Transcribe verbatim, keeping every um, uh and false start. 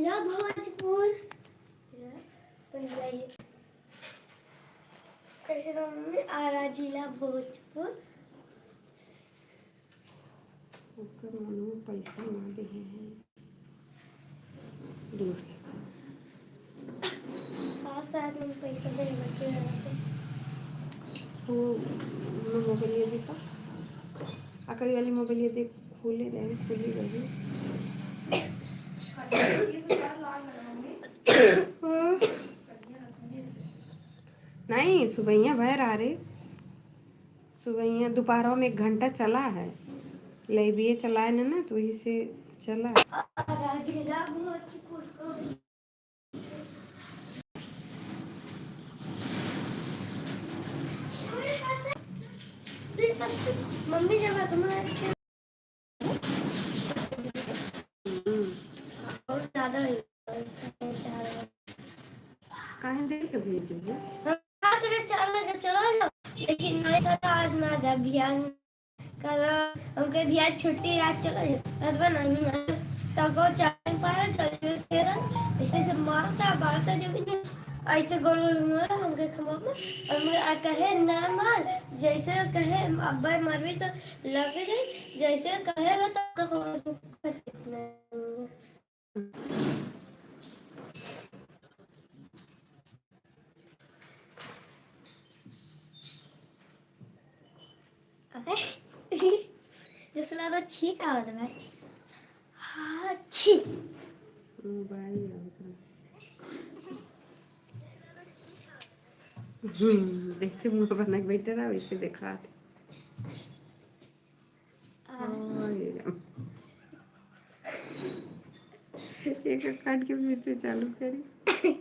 या भोजपुर। या, अपन जाइए। कैसे नाम है? आरा जिला भोजपुर। ओकर मनो पैसा ना देहे हैं। दो। पाँच सात में पैसा दे बच्चे हैं। वो, वो मोबाइल ये देता। आ कई वाली मोबाइल ये देख, खोले रहे, खोले रहे। नहीं, सुबहिया भर आ रे। सुबहिया दोपहरों में एक घंटा चला है। लाइब्रेरी चलाए ना, ना, तो वही से चला। मम्मी जब तुम्हारे हम्म। बहुत ज्यादा हो गया। काहे देर के भेजे हो? हम रात में चार बजे चला जाओ, लेकिन नहीं कहता आज ना जा, बिहान करा, हमके बिहान छुट्टी, आज चला जाओ। अरे नहीं ना, तो को चाय पारा, चल के रहा, ऐसे से मारता, मारता जब भी नहीं, ऐसे गोल गोल घूमता हमके खमा में, और मुझे आ कहे ना मार, जैसे कहे अब्बा मारवी तो लग जाए, जैसे कहेगा तो, तो अबे, जैसे लगा छींक आवत बा। हाँ, छींक। मोबाइल आवत बा। हम्म, जैसे मुंह बना के बैठे रहा, वैसे देखा थे। आ। ओए राम। एक काट के फिर से चालू करी।